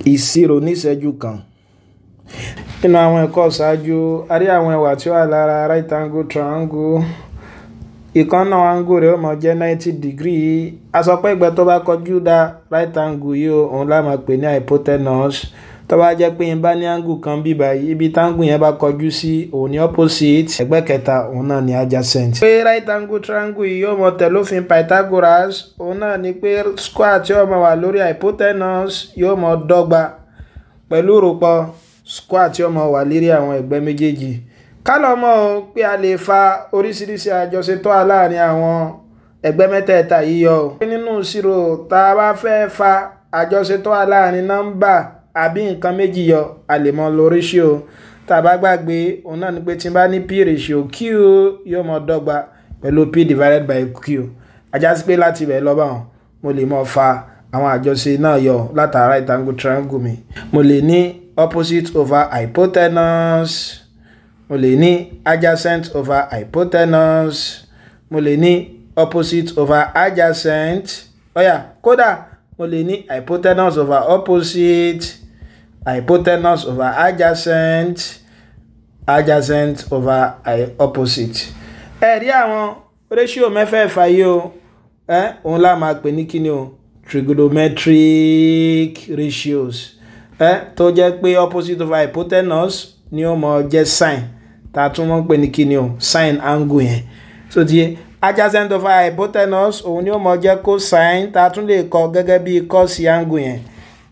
Ìṣirò níṣẹ́jú kan. Nínú àwọn ẹ̀kọ́ ṣáájú, a rí àwọn ẹwà tí ó wà lára right angle triangle. Ìkan náà angle rẹ̀ ó máa jẹ́ 90 degree. A sọ pé ẹ̀gbẹ́ tó bá kọjú dá right angle yìí, òun la máa pè ní hypotenuse. Tó bá jẹ́ pé n bá ní angle kan bí báyìí, ibi tí angle yẹn bá kọjú sí, òun ní opposite. Ẹ̀gbẹ́ kẹta, òun náà ní adjacent. Pé right angle triangle yìí yóò mọ tẹ̀lé òfin Pythagoras, òun náà ní pé square tí ó máa wà lórí hypotenuse yóò mọ dọ́gba pẹ̀lú ròpọ̀ square tí ó máa wà lérí àwọn ẹ̀gbẹ́ méjèèjì. Ká lọ mọ̀ o pé a lè fa oríṣiríṣi àjọṣe tó wà láàrin àwọn ẹ̀gbẹ́ mẹ́tẹ̀ẹ̀ta yìí yọ o. Nínú ìṣirò, tá a bá fẹ́ fa àjọṣe tó wà láàrin nọ́mbà àbí nǹkan méjì yọ, a lè mọ lo ratio. Tá a bá gbàgbé, òun náà ni pé tí n bá ní p ratio q yóò mọ dọ́gba pẹ̀lú p divided by q. A já sí pé láti ibẹ̀ lọ báwọn, mo lè mọ fa àwọn àjọṣe náà yọ látara right angle triangle mi. Mo lè ní opposite over hypotenuse, mo lè ní adjacent over hypotenuse, mo lè ní opposite over adjacent. Ó yá, kódà mo lè ní hypotenuse over opposite, hypotenuse over adjacent, adjacent over opposite. Ẹ rí àwọn ratio mẹ́fẹ̀ẹ̀fà yìí o, òun la máa pè ní kíni o? Trigonometric ratios. Tó jẹ́ pé opposite over hypotenuse ni ó mọ jẹ́ sin, tá a tún mọ̀ pé ní kíni o? Sin angle yẹn. So ti adjacent over hypotenuse, òun ni ó mọ jẹ́ cosine, tá a tún lè kọ gẹ́gẹ́ bí cos angle yẹn.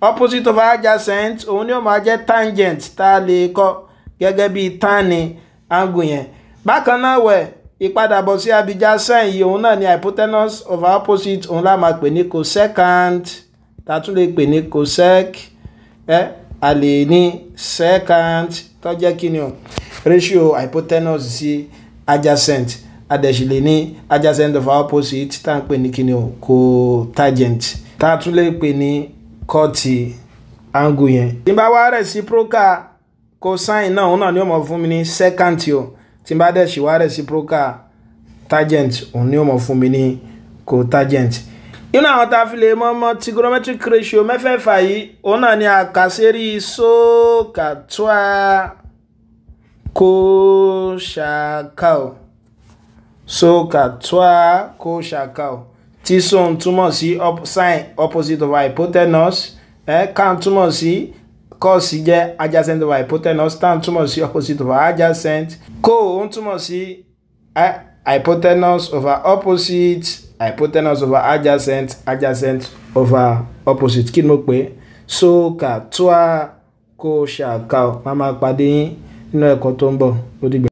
Opposite over adjacent, òun ni ó máa jẹ́ tangent, tá a lè kọ gẹ́gẹ́ bí tan angle yẹn. Bákan náà wẹ̀, ìpadàbọ̀ sí abijá sin yìí, òun náà ni hypotenuse over opposite, òun la máa pè ní cosecant, tá a tún lè pè ní cosec. A lè ní secant, tó jẹ́ kí ni o? Ratio hypotenuse sí adjacent. A dẹ̀ sì lè ní adjacent over opposite, tá à ń pè ní kí ni o? Cotangent, tá a tún lè pè ní cot angle yẹn. Tí n bá wá reciprocal cosine náà, òun náà ni ó mọ̀ fún mi ní secant o. Tí n bá dẹ̀ ṣì wá reciprocal tangent, òun ni ó mọ̀ fún mi ní cotangent. Inú àwọn tá a fi lè mọ̀ mọ̀ trigonometric ratio mẹ́fẹ̀ẹ̀fà yìí, òun náà ni àkàsérí SOHCAHTOA COSAHCAL. SOHCAHTOA COSAHCAL, tí SOH ń túmọ̀ sí sin, opposite over hypotenuse, CAH túmọ̀ sí cos, jẹ́ adjacent over hypotenuse, TAN túmọ̀ sí opposite over adjacent, CO ń túmọ̀ sí hypotenuse over opposite, hypotenuse over adjacent, adjacent over opposite. Kí ni mo pè é? SOHCAHTOA COSAHCAL. Máa pàdé yín nínú ẹ̀kọ́ tó ń bọ̀. Ó dìgbà.